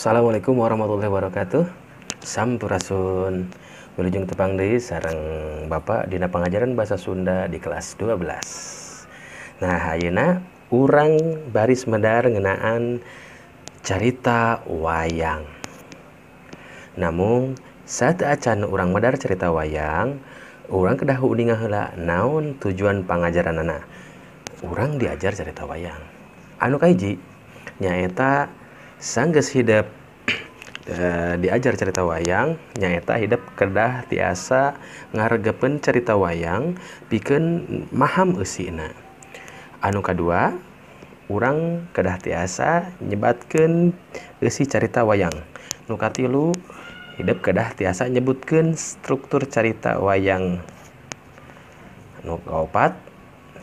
Assalamualaikum warahmatullahi wabarakatuh. Sampurasun. Wilujeng tepang deui sareng Bapak dina pangajaran bahasa Sunda di kelas 12. Nah, ayeuna urang baris medar ngeunaan carita wayang. Namung sateuacan urang medar carita wayang, urang kedah uninga heula naon tujuan pangajaranana. Urang diajar carita wayang. Anu kahiji nyaeta sanggeus hidep diajar cerita wayang, nyaeta hidep kedah tiasa ngaregepeun cerita wayang pikeun maham eusina. Anu kadua, urang kedah tiasa nyebatkeun eusi carita wayang. Nu katilu, hidep kedah tiasa nyebutkeun struktur carita wayang. Nu kaopat,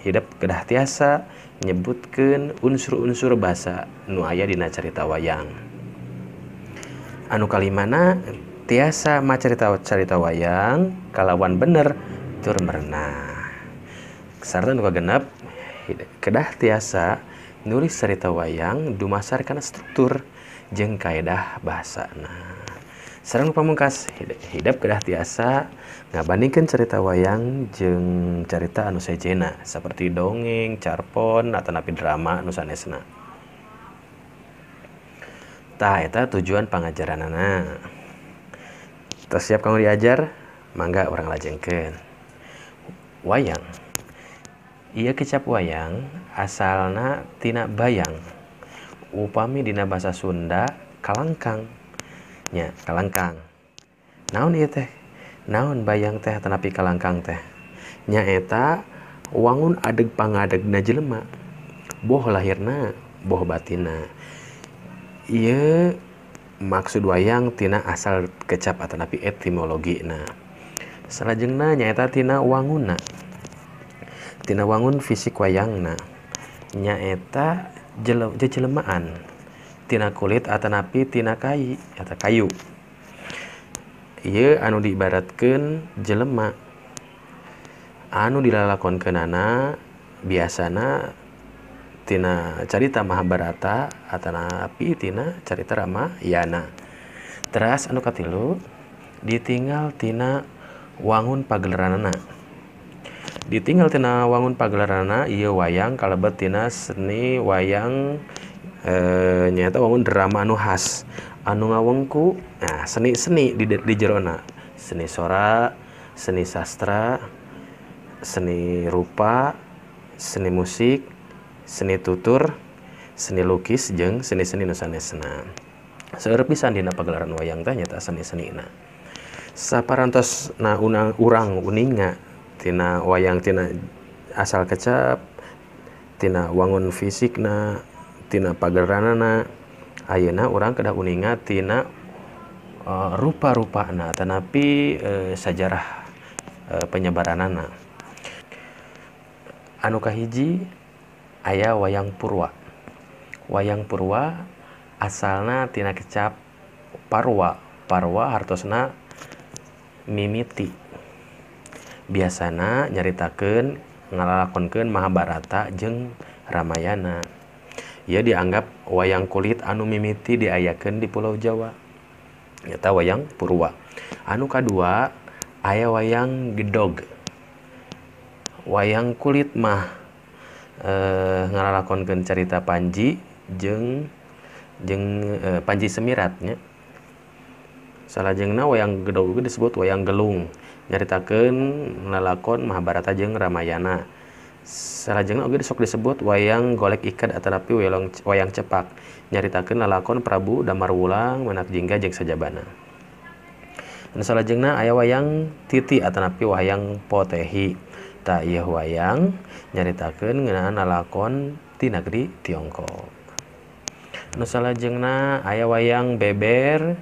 hidep kedah tiasa nyebutkeun unsur-unsur basa nu aya dina carita wayang. Anu kalimana, tiasa macarita carita wayang kalawan bener tur merenah. Sarta nu kagenep, kedah tiasa nulis carita wayang dumasar kana struktur jeung kaedah bahasana. Sareng nu pamungkas, hidep kedah tiasa ngabandingkeun carita wayang jeung carita anu sejenna seperti dongeng, carpon, atanapi drama nu sanesna. Tah eta tujuan pangajaranana. Tos siap kanggo diajar? Mangga urang lajengkeun. Wayang. Ieu kecap wayang asalna tina bayang. Upami dina basa Sunda kalangkang. Nya, kalangkang. Naon ieu teh? Naon bayang teh atanapi kalangkang teh? Nyaeta wangun adeg pangadegna jelema. Boh lahirna, boh batinna. Ieu maksud wayang tina asal kecap atanapi etimologina. Salajengna nyaeta tina wangunna. Tina wangun fisik wayangna. Nyaeta jejelemaan tina kulit atanapi tina kai atau kayu. Ieu anu diibaratkeun jelema. Anu dilalakonkeunana biasana tina carita Mahabharata atanapi tina carita Ramayana. Teras anu katilu ditinggal tina wangun pagelaranana. Ditinggal tina wangun pagelaranana ieu wayang kalebet tina seni wayang nyaeta wangun drama anu khas anu ngawengku nah seni-seni di jerona, seni sora, seni sastra, seni rupa, seni musik, seni tutur, seni lukis jeung seni-seni nu sanesna. Seueur pisan dina pagelaran wayang teh nyaeta seni-senina. Saparantosna urang uninga tina wayang tina asal kecap, tina wangun fisikna, tina pagelaranana, ayeuna urang kedah uninga tina rupa-rupana tanapi sajarah penyebaranana. Anu kahiji aya wayang purwa. Wayang purwa asalna tina kecap parwa. Parwa hartosna mimiti. Biasana nyaritakeun ngalalakonkeun Mahabharata jeung Ramayana. Ieu dianggap wayang kulit anu mimiti diayakeun di Pulau Jawa. Nyata wayang purwa. Anu kadua aya wayang gedog. Wayang kulit mah ngalalakonkeun carita Panji jeung Panji Semirat nya. Salajengna wayang gedog uga disebut wayang gelung, nyaritakeun lalakon Mahabharata jeung Ramayana. Salajengna oge sok disebut wayang golek ikat atanapi wayang cepak, nyaritakeun lalakon Prabu Damarwulang, Menak Jingga jeung sajabana. Dan salajengna aya wayang titi atanapi wayang potehi. Tah ieu wayang nyaritakeun ngeunaan lalakon ti negeri Tiongkok. Nu salajengna aya wayang beber,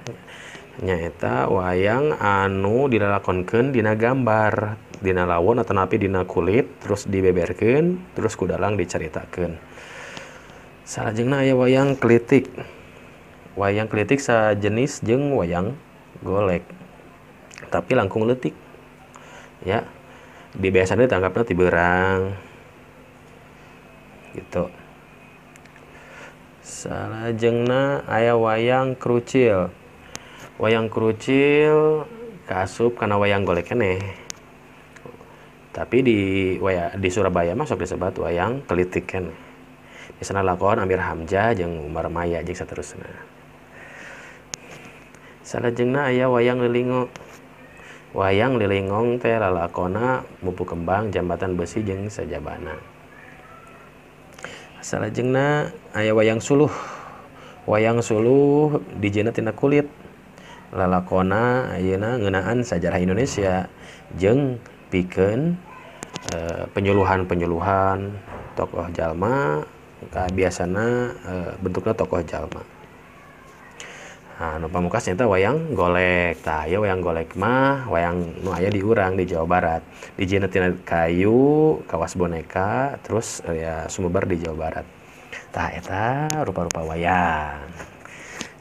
nyaeta wayang anu dilalakonkeun dina gambar, dina lawon atanapi dina kulit, terus dibeberkeun, terus ku dalang dicaritakeun. Salajengna aya wayang klitik. Wayang klitik sajenis jeung wayang golek, tapi langkung leutik. Ya, di biasana ditangkapna ti beurang. Gitu. Salajengna aya wayang krucil. Wayang krucil kaasup kana wayang golek keneh. Tapi di Surabaya mah sok disebat wayang kelitik keneh. Biasana lakon Amir Hamzah jeung Umar Maya jeung saterusna. Salajengna aya wayang lilingo. Wayang lilingong teh lalakona Mupu Kembang, Jambatan Besi jeung sajabana. Salajengna aya wayang suluh. Wayang suluh dijieunna tina kulit. Lalakona ayeuna ngeunaan sajarah Indonesia jeung pikeun penyuluhan-penyuluhan tokoh jalma, biasana bentukna tokoh jalma. Nah, nu pamungkas nyaeta wayang golek. Tah, ieu wayang golek mah wayang nu aya di urang di Jawa Barat. Dijieunna tina kayu, kawas boneka, terus ya sumebar di Jawa Barat. Tah eta rupa-rupa wayang.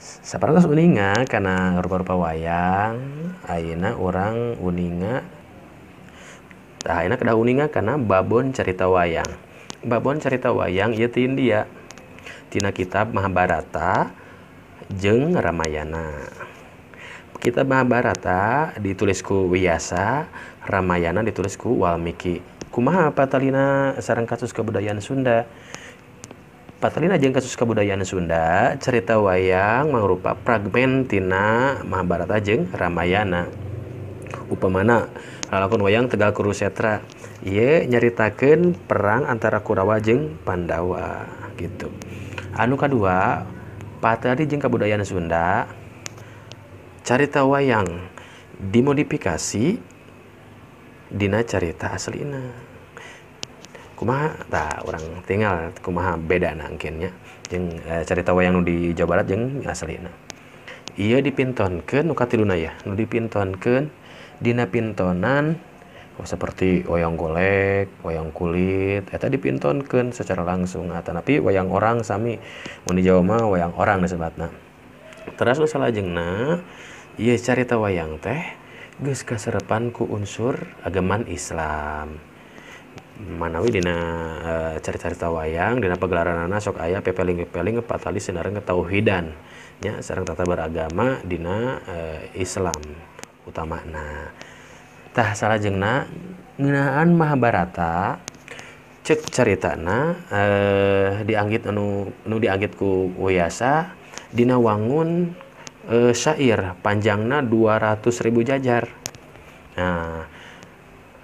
Saparantos uninga kana rupa-rupa wayang, ayeuna urang uninga. Tah ayeuna kedah uninga kana babon carita wayang. Babon carita wayang ieu ti India. Tina kitab Mahabharata jeung Ramayana. Kitab Mahabharata ditulis ku Wiyasa, Ramayana ditulis ku Walmiki. Kumaha patalina sareng kasus kebudayaan Sunda? Patalina jeung kasus kebudayaan Sunda, cerita wayang mangrupa fragmen tina Mahabharata jeung Ramayana. Upamana lalakon wayang Tegal Kurusetra, ieu nyaritakeun perang antara Kurawa jeung Pandawa gitu. Anu kadua, patali jeung kabudayaan Sunda, carita wayang dimodifikasi dina carita aslina. Kumaha tah urang tinggal kumaha bedana engkeun nya jeung carita wayang nu di Jawa Barat jeung aslina. Ieu dipintonkeun nu katiluna ya, nu dipintonkeun dina pintonan seperti wayang golek, wayang kulit, eta dipintonkeun secara langsung. Atanapi wayang orang sami, mun di Jawa mah wayang orang disebatna. Teras nu salajengna, ieu carita wayang teh geus kaserepan ku unsur ageman Islam. Manawi dina carita-carita wayang dina pagelaranana sok aya pepeling-pepeling patali sinareng ketauhidan nya sareng tata beragama dina Islam utamana. Tah salajengna ngeunaan Mahabharata cek caritana dianggit anu nu dianggit ku Wiyasa dina wangun syair panjangna 200.000 jajar. Nah,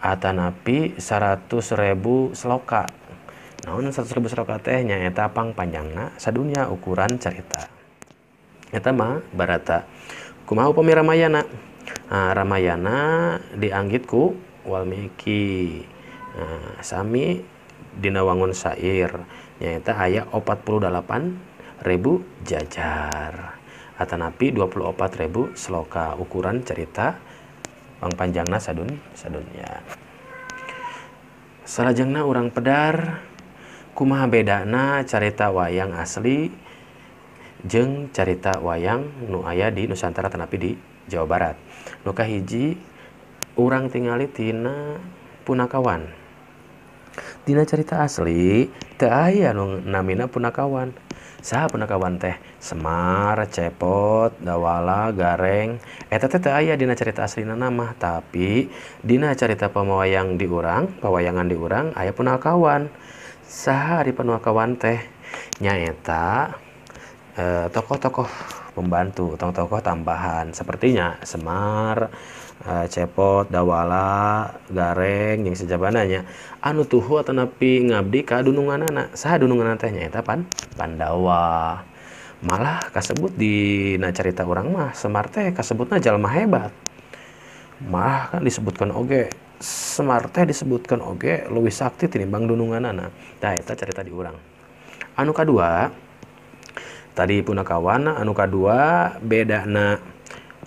atanapi 100.000 sloka. Naon 100.000 sloka teh nyaeta pang panjangna sadunya ukuran carita. Eta mah Barata. Kumaha upami Ramayana? Nah, Ramayana dianggit ku Walmiki. Nah, sami dina wangun syair nyaeta aya 48.000 jajar. Atanapi 24.000 sloka ukuran carita pang panjangna sadunya. Salajengna urang pedar kumaha bedana carita wayang asli jeung carita wayang nu aya di Nusantara tanapi di Jawa Barat. Nu kahiji urang tingali tina punakawan. Dina carita asli teu aya nu namina punakawan. Saha punakawan teh? Semar, Cepot, Dawala, Gareng. Eta teh teu aya dina carita aslina mah, tapi dina carita pamawayang di urang, pawayangan di urang aya punakawan. Saha ari punakawan teh? Nyaeta tokoh-tokoh pembantu, tokoh-tokoh tambahan sepertinya Semar, Cepot, Dawala, Gareng jeung sajabana nya anu tuhu atanapi ngabdi ka dununganana. Saha dununganana teh? Nyaeta Pandawa. Malah kasebut dina carita urang mah Semar teh kasebutna jalma hebat. Malah kan disebutkan oge Semar teh disebutkan oge leuwih sakti tinimbang dununganana. Tah eta carita di urang. Anu kadua tadi punakawan, anu kadua bedana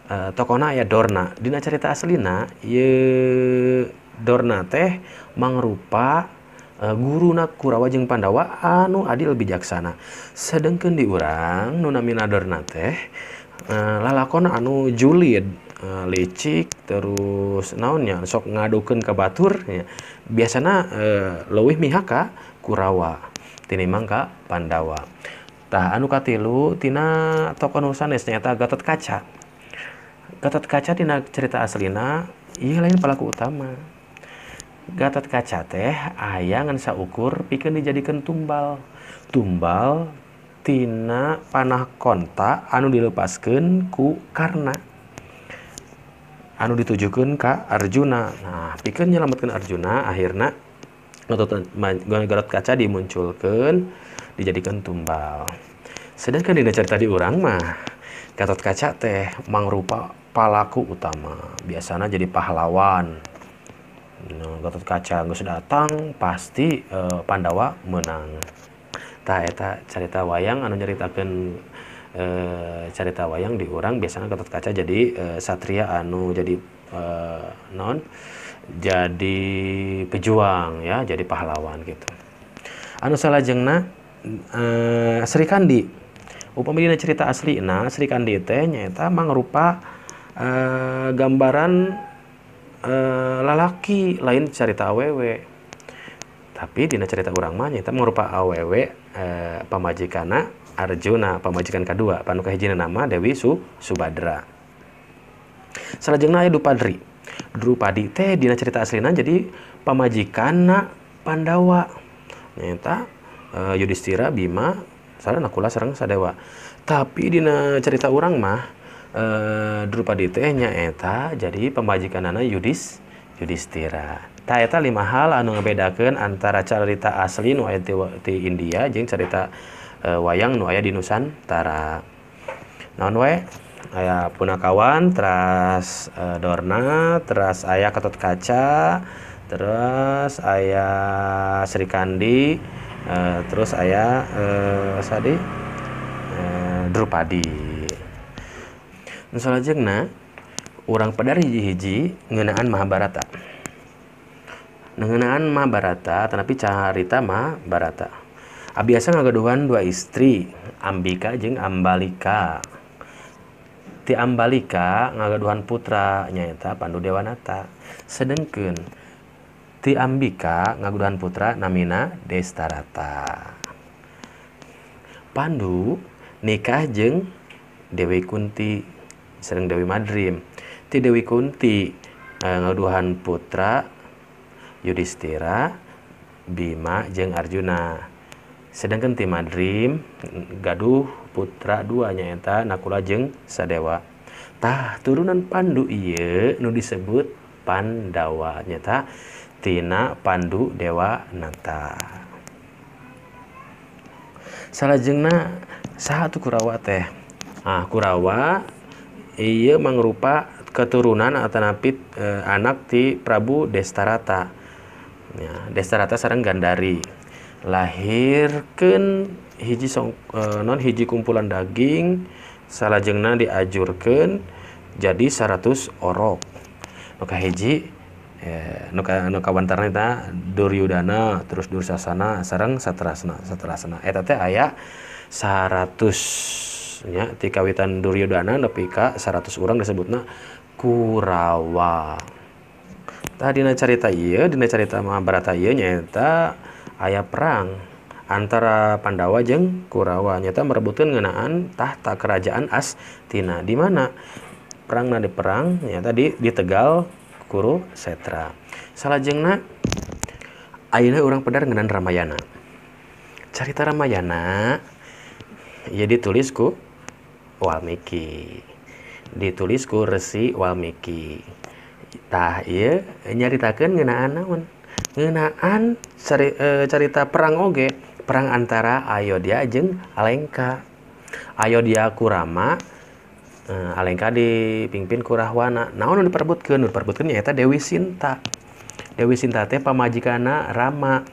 tokohna aya Dorna. Dina carita aslina ieu Dorna teh mangrupa guruna Kurawa jeung Pandawa anu adil bijaksana. Sedengkeun di urang nu namina Dorna teh lalakon anu julid, licik, terus naonnya sok ngadukeun ka batur nya. Biasana leuwih mihak ka Kurawa tinimbang ka Pandawa. Tah anu katilu tina tokoh nu sanes nyaeta Gatot Kaca. Gatot Kaca dina cerita aslina ieu lain pelaku utama. Gatot Kaca teh aya ngan saukur pikeun dijadikeun tumbal. Tumbal tina panah konta anu dilepaskeun ku Karna, anu ditujukeun ka Arjuna. Nah, pikeun nyelametkeun Arjuna akhirna Gatot Kaca dimunculkeun dijadikeun tumbal. Sedangkan dina cerita di urang mah Gatot Kaca teh mangrupa palaku utama, biasana jadi pahlawan. Nah, Gatot Kaca geus datang pasti Pandawa menang. Tah eta carita wayang anu nyaritakeun carita wayang di urang biasana Gatot Kaca jadi satria anu jadi non jadi pejuang ya, jadi pahlawan gitu. Anu salajengna Srikandi. Upami dina cerita aslina Srikandi teh nyaeta mangrupa gambaran lalaki lain carita awewe. Tapi dina cerita urang mah nyaeta mangrupa awewe pamajikanna Arjuna, pamajikan kadua, panu kahijina nama Dewi Subadra. Salajengna aya Drupadri. Drupadi teh dina cerita aslina jadi pamajikanna Pandawa. Nyaeta Yudhistira, Bima, sareng Nakula sareng Sadewa. Tapi dina cerita urang mah Drupadi teh nyaeta jadi pamajikanana Yudhistira. Tah eta 5 hal anu ngabedakeun antara carita asli nu aya ti India jeung carita wayang nu aya di Nusantara. Naon wae? Aya Punakawan, teras Dorna, teras aya Gatot Kaca, terus aya Srikandi, terus aya sadi Drupadi. Nu salajengna urang pedar hiji-hiji ngeunaan Mahabharata. Ngeunaan Mahabharata tetapi carita Mahabharata. Abiasa ngagaduhan 2 istri, Ambika jeung Ambalika. Ti Ambalika ngagaduhan putra nyaeta Pandu Dewanata. Sedengkeun ti Ambika ngagaduhan putra namina Destarata. Pandu nikah jeung Dewi Kunti sareng Dewi Madrim. Ti Dewi Kunti ngagaduhan putra Yudhistira, Bima jeung Arjuna. Sedangkan ti Madrim gaduh putra 2 nyaeta Nakula jeung Sadewa. Tah turunan Pandu ieu nu disebut Pandawa nyaeta tina Pandu Dewanata. Salajengna saha atuh Kurawa teh? Ah, Kurawa ieu mangrupa keturunan atanapi anak ti Prabu Destarata. Ya, Destarata sareng Gandari. Lahirkeun hiji hiji kumpulan daging salajengna diajurkeun jadi 100 orok. Nu kahiji nu kawantarna eta Duryudana, terus Dursasana sareng Satrasna. Satrasna eta teh aya 100 nya ti kawitan Duryudana nepi ka 100 urang disebutna Kurawa. Tah dina carita ieu, dina carita Mahabharata ieu nyaeta aya perang antara Pandawa jeung Kurawa nyaeta merebutkeun ngeunaan tahta kerajaan Astina. Di mana perangna di perang nyaeta di Tegal Kurusetra. Salajengna ayeuna urang pedar ngeunaan Ramayana. Carita Ramayana ieu ditulis ku Walmiki. Ditulis ku Resi Walmiki. Tah ieu nyaritakeun ngeunaan naon? Ngeunaan carita perang oge, perang antara Ayodhya jeung Alengka. Ayodhya ku Rama, Alengka dipimpin ku Rahwana. Naon nu diperebutkeun? Nu diperebutkeun nyaeta Dewi Sinta. Dewi Sinta teh pamajikanna Rama.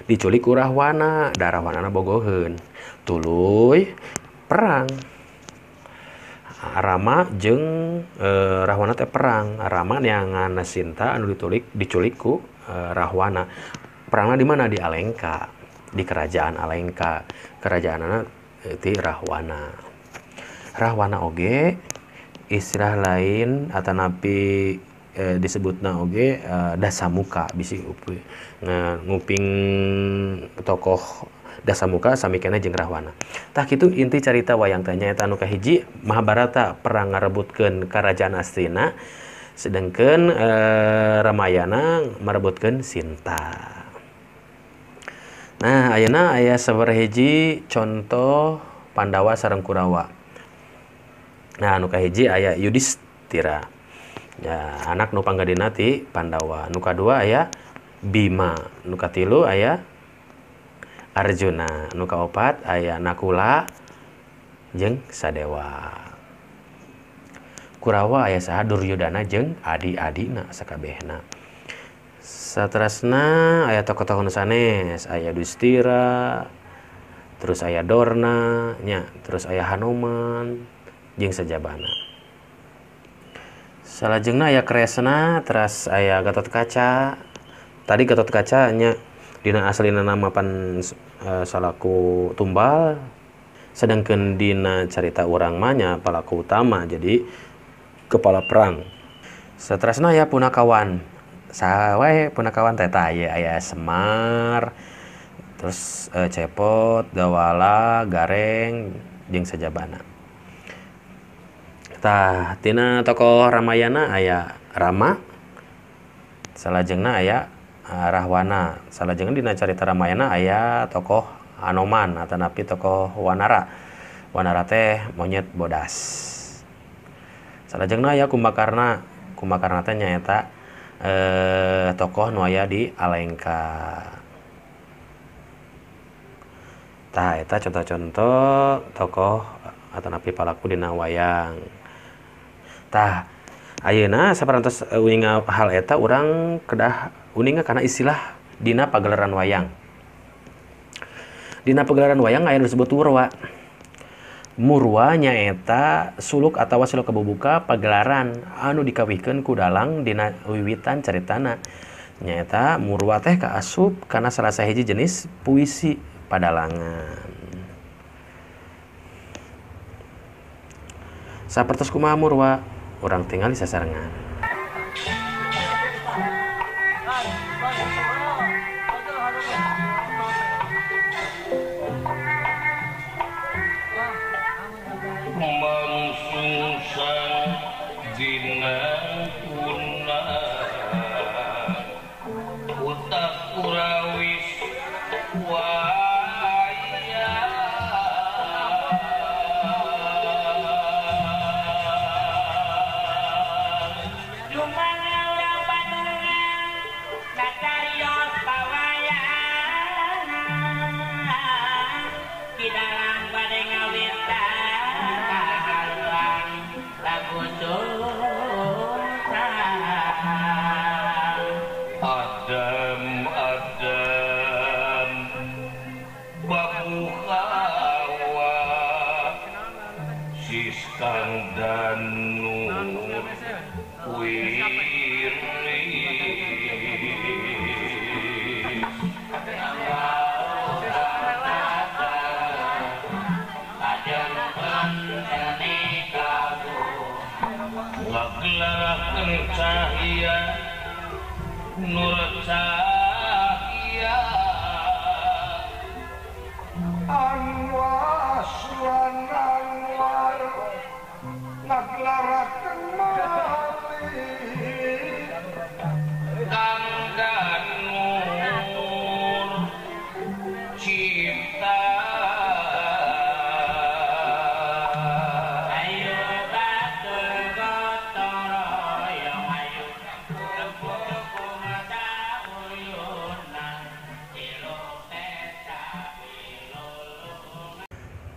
Diculik ku Rahwana, da Rahwanana bogoheun. Tuluy perang. Rama jeung Rahwana teh perang. Rama neangan Sinta anu diculik ku Rahwana. Perangna di mana? Di Alengka, di kerajaan Alengka. Kerajaanana ti Rahwana. Rahwana oge istilah lain atanapi disebutna oge Dasamuka, bisi nguping tokoh Dasamuka sami keneh jeung Rahwana. Tah kitu inti carita wayang teh nyaeta anu kahiji Mahabharata perang ngarebutkeun karajaan Astina, sedangkan Ramayana merebutkeun Sinta. Nah, ayeuna aya sabaraha hiji contoh Pandawa sareng Kurawa. Nah, anu kahiji aya Yudhistira. Ya, anak nu panggadina ti Pandawa. Nu kadua aya Bima, nu katilu aya Arjuna, nu kaopat aya Nakula jeung Sadewa. Kurawa aya saha Duryudana jeung adi-adina sakabehna. Saterasna aya tokoh-tokoh nu sanes, aya Yudhistira, terus aya Dorna nya, terus aya Hanuman jeung sajabana. Salajengna aya Kresna, teras aya Gatotkaca. Tadi Gatotkaca nya dina aslina nama pan salaku tumbal, sedangkan dina carita urang mah nya palaku utama jadi kepala perang. Saterasna aya punakawan. Saha wae punakawan teh tah aya Semar, terus Cepot, Dawala, Gareng jeung sajabana. Tah tina tokoh Ramayana aya Rama, salajengna aya Rahwana. Salajengna dina carita Ramayana aya tokoh Anoman atanapi tokoh Wanara. Wanara teh monyet bodas. Salajengna aya Kumbakarna. Kumbakarna teh nyaeta tokoh nu aya di Alengka. Tah eta contoh-contoh tokoh atanapi palaku dina wayang. Tah ayeuna saparantos uninga hal eta urang kedah uninga kana istilah dina pagelaran wayang. Dina pagelaran wayang aya nu disebut murwa. Murwa nyaeta suluk atawa suluk kabubuka pagelaran anu dikawihkeun ku dalang dina wiwitan caritana. Nyaeta murwa teh kaasup kana salah sahiji jenis puisi padalangan. Sapertos kumaha murwa, urang tingali sasarengan.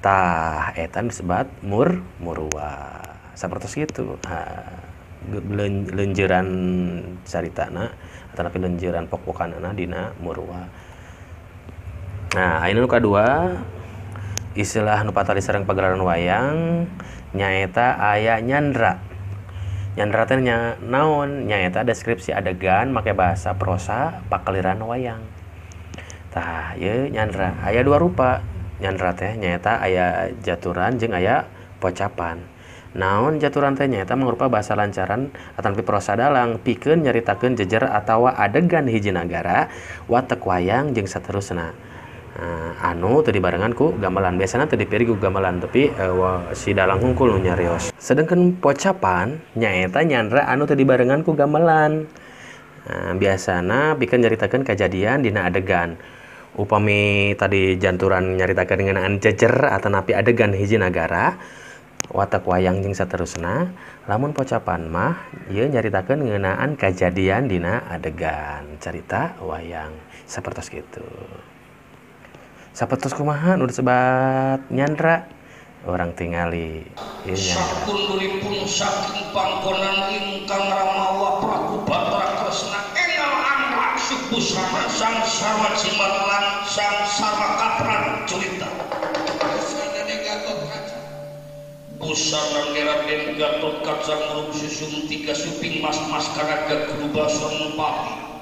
Tah eta disebat murwa. Sapertos kitu. Lenjeran caritana atanapi lenjeran pokpokanana dina murwa. Nah, ayeuna nu kadua istilah nu patali sareng pagelaran wayang nyaeta aya nyandra. Nyandra teh nya naon? Nyaeta deskripsi adegan make bahasa prosa pakeliran wayang. Tah, ieu nyandra aya dua rupa. Nyandra teh nyaeta aya jaturan jeung aya pocapan. Naon jaturan teh nyaeta mangrupa bahasa lancaran atanapi prosa dalang pikeun nyaritakeun jejer atawa adegan hiji nagara, watek wayang jeung saterusna. Anu teu dibarengan ku gamelan, biasana teu dipiri ku gamelan tapi si dalang hungkul nu nyarios. Sedangkan pocapan nyaeta nyandra anu teu dibarengan ku gamelan. Biasana pikeun nyaritakeun kajadian dina adegan. Upami tadi janturan nyaritakeun ngeunaan jejer atanapi adegan hiji nagara, watak wayang jeung saterusna. Lamun pocapan mah ieu nyaritakeun ngeunaan kajadian dina adegan carita wayang sapertos kitu. Sapertos kumaha nu disebat nyandra orang tingali ieu nyandra. Sakunduripun saking panggonan ingkang Ramawa Prabu Batara Kresna enggal amrak subusana sang sarwa jimat lan sang sarwa kaprajurita. Busanane Gatotkaca. Busana Raden Gatotkaca murub susung tiga suping mas-mas karaga grubason pati.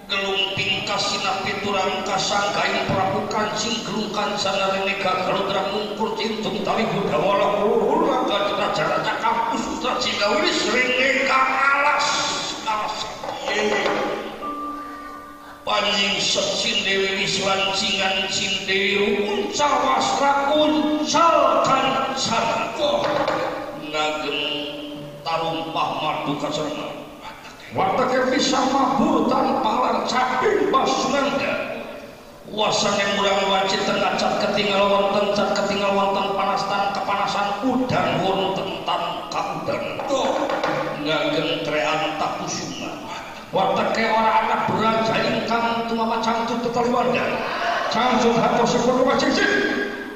Gelung pingkasina piturang kasanggaing Prabu Kancing gelung kancana renega galudra mungkur cintung tali gudawala hulu raga raja kampus sutra cinggawilis renega alas alas panjing secin dewi wiswancingan cindewi uncal wasra uncal kancana ngagem tarumpah madu kacarna watake bisa mabur tanpa lancaking basunanda wasane murang wajib tengah cat ketinggal wonten cat ketinggal wonten panas tan kepanasan udan wonten tan kaudan ngagem trean takusuma watake ora anak beraja ingkang tumama cangcut tetali wanda cangcut hatosipun wajib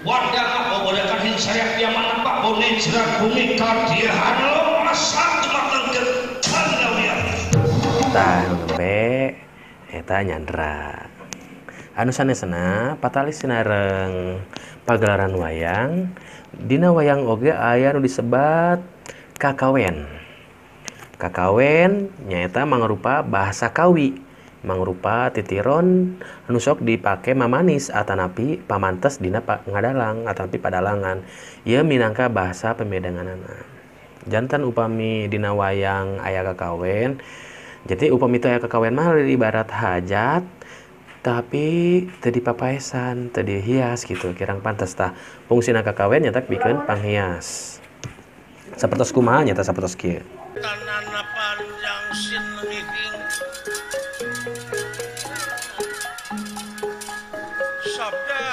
wanda ngabobodakan hing sayak piyaman pak bone jerak bumi kadihan lomasan dumateng Tah nembe eta nyandra. Anu sanesna patali sinareng pagelaran wayang, dina wayang oge aya nu disebat kakawen. Kakawen nyaeta mangrupa bahasa kawi, mangrupa titiron anu sok dipake mamanis atanapi pamantes dina ngadalang atanapi padalangan. Ieu minangka bahasa pemedanganana. Jantan upami dina wayang aya kakawen. Jadi upami teu aya kakawen mah ibarat hajat tapi teu dipapaesan, teu dihias gitu, kirang pantes tah. Fungsina kakawen nyata pikeun panghias. Sapertos kumaha nyata sapertos kieu. Tanana panjang sinenging sabda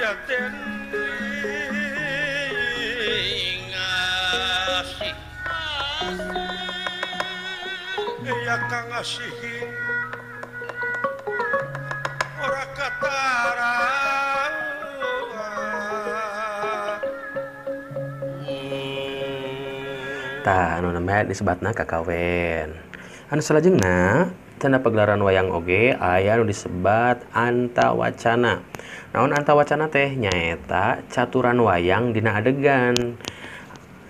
ya dening asih ya kang asihin ora katara. Tah anu namanya disebatna kakawen. Anu salajengna tanda pagelaran wayang oge aya nu disebat antawacana. Naon antawacana teh nyaeta caturan wayang dina adegan.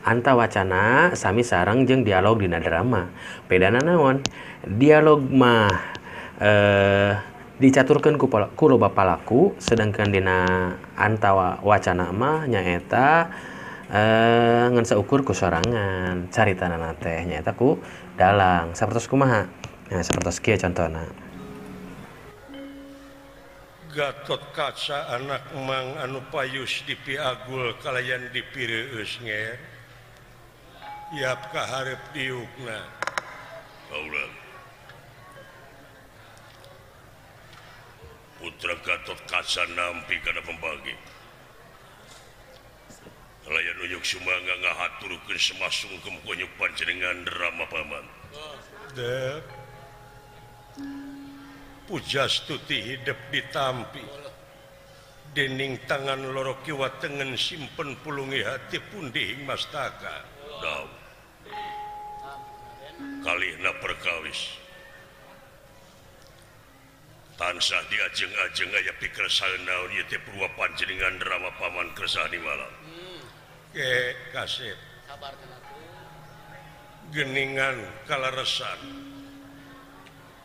Antawacana sami sareng jeung dialog dina drama. Bedana naon? Dialog mah dicaturkeun ku loba palaku, sedangkan dina antawacana mah nyaeta ngan saukur ku sorangan. Caritana teh nyaeta ku dalang. Sapertos kumaha? Nah, sapertos kieu contona. Gatotkaca anak mang anu payus dipiagul kalayan dipireueus nger. Yap kaharep diukna. Kaula. Putra Gatotkaca nampi kana pembagi. Kalayan uyuk sumangga ngahaturkeun semasungkem kunyuk panjenengan Rama Paman. Dep. Pujastuti hidup ditampi dening tangan loro kiwa tengen simpen pulungi hati pundih mastaka. Daw kalihna perkawis tansah diajeng-ajeng aya pikersaan naon ieu teh purwa panjenengan Rama Paman kersani malam. Ke kasep Geningan kaleresan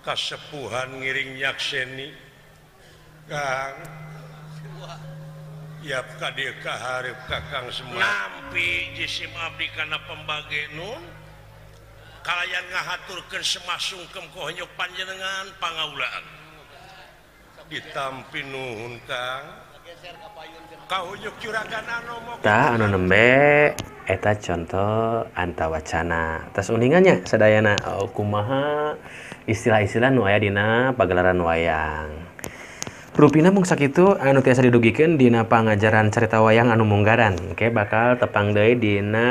kasepuhan ngiring nyakseni Kang yap ka dieu kahareup Kakang Semar nampi jisim abdi kana pembage nun kalayan ngahaturkeun semasungkem kohonyok panjenengan pangaulaan ditampi nuhun Kang kahunyuk juragan anu tah anu nembe eta contoh antawacana tas uningannya sadayana kumaha istilah-istilah nu aya dina pagelaran wayang. Rupina mung sakitu anu tiasa didugikeun dina pangajaran carita wayang anu munggaran. Oke, bakal tepang deui dina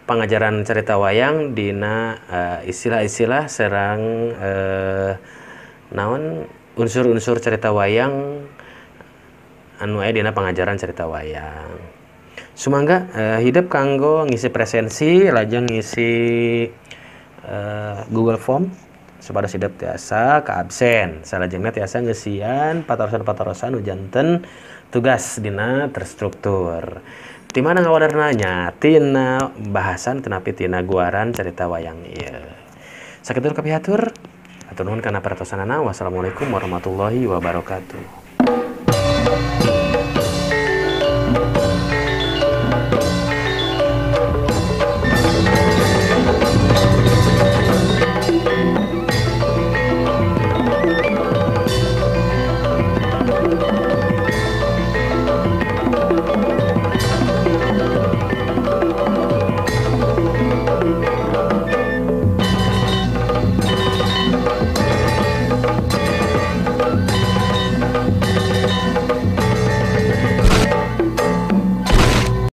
pangajaran carita wayang dina istilah-istilah serang naon unsur-unsur carita wayang anu aya dina pangajaran carita wayang. Sumangga hidup kanggo ngisi presensi lajeng ngisi Google Form supados hidup tiasa ka absen salajengna tiasa ngeusian patarosan-patarosan nu janten tugas dina terstruktur. Di mana ngawalerna nya tina bahasan tenapi tina guaran carita wayang ieu. Sakitu kapihatur, hatur nuhun kana perhatosanana. Wassalamualaikum warahmatullahi wabarakatuh.